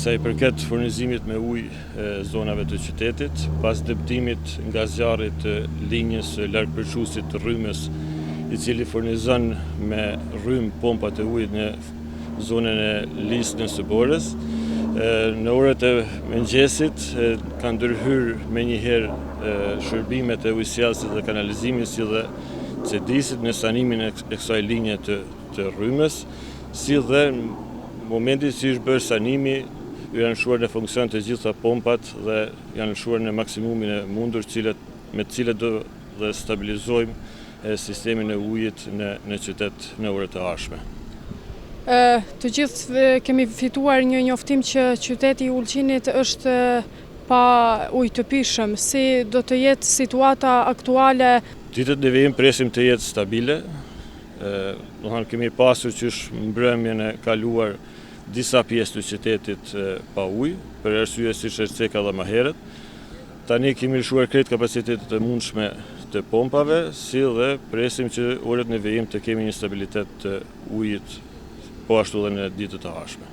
Sa i përket furnizimit me ujë zonave të qytetit, pas dëmtimit nga zjarri të linjës së largpërçuesit të rrymës, i cili furnizon me rrymë pompat e ujit në zonën e Lisnës së Borës, në orët e mëngjesit kanë ndërhyrë menjëherë shërbimet e ujësjellësit dhe kanalizimit si dhe CEDIS-it në sanimin e kësaj linje të të rrymës, si dhe në momentin që është bërë sanimi, janë lëshuar në funksion të gjitha pompat dhe janë lëshuar në maksimumin e mundur, cilët, me të cilët do dhe stabilizojmë sistemin e ujit në, në qytet në orët e ardhshme. Të gjithë kemi fituar një njoftim që qyteti i Ulqinit është pa ujë të pijshëm. Si do të jetë situata aktuale? Ditët në vijim presim të jetë stabile, Domethënë kemi pasur qysh mbrëmjen e kaluar disa pjesë të qytetit pa ujë, për arsye siç e ceka edhe më herët. Tani kemi lëshuar krejt kapacitetet e mundshme të pompave, si dhe presim që orët në vijim të kemi një stabilitet të ujit, po ashtu edhe në ditët e ardhshme.